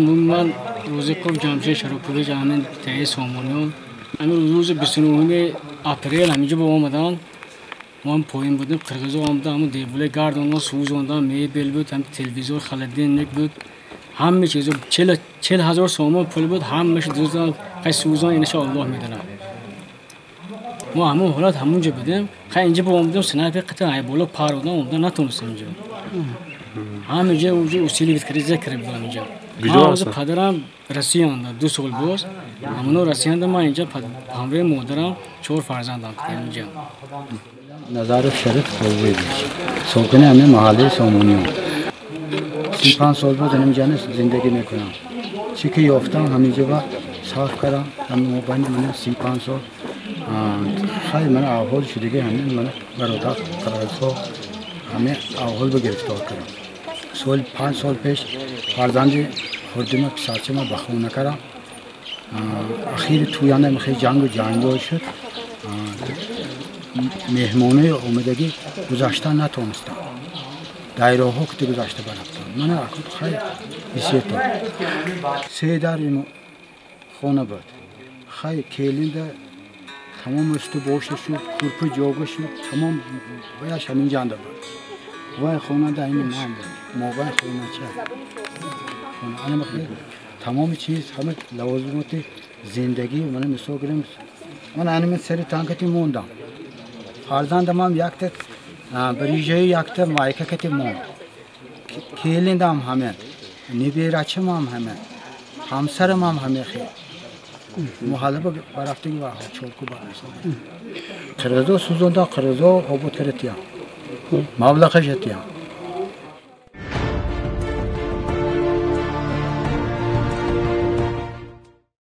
Ман ман Рӯзиқов Ҷамшед Шаропович, ҳамин таи Сомониён. Ҳамин рӯзи 29 апрел ҳаминҷо ба омадан. Мо ҳам поин будем, қирғизо омада, ҳамун деволе гардондан, сӯзондан, мебел буд, ҳам телевизор, холодильник буд. Ҳама чизо 40,000 сомон пул буд, ҳамааш дуздан, хай сӯзон, инаша Аллоҳ медонад. Мо ҳамун ҳолат ҳамунҷо будем, хай инҷо ба омадем, снайпер қитъа ай боло пародан, омадан натонистем инҷо. Ҳаминҷо уҷо усилит криза карда будам инҷо. Ман падарам Россиянда 2 сол боз, ҳамоно Россиянда, ман инҷо ҳамроҳи модарам 4 фарзандам инҷо. Назаров Шариф Қоввевич, сокини ҳамин маҳаллаи Сомониён. 35 сол боз ҳаминҷо зиндагӣ мекунам. Чӣ ки ёфтам ҳаминҷо ба сарф кардам, ҳамин мобайни ман 35 сол. Хай ман аҳвол шудагӣ ҳамин ман бародар қирғизҳо ҳамин аҳвол ба гирифтор кардам. Сол 5 сол пеш фарзанди хурдима писарчама ба хона кардам. Ахири тӯяна хеле ҷангу ҷангол шуд. Меҳмонои омадагӣ гузашта натонистам. Дайроҳо ки гузашта барафтам. Мана хай бисета. Се дар хона буд. Хай келинда тамом усту боша шуд, курпи ҷога шуд, тамом ваяш ҳамин ҷанда буд. Вай хонада ин ман буд. Мобайн хонача. Хона тамоми чиз, ҳама лавозимоти зиндагӣ мана мисол гирем. Ман аними сари танкати мондам. Фарзандам ҳам якта брижаи якта майка кати монд. Келиндам ҳама, неберачам ҳам ҳама, ҳамсарам ҳам ҳама хел. Маҳалла ба барафтагӣ ва чолку ба қирғизо сӯзонда, қирғизо обод кардатиям. Маблағаш атиям.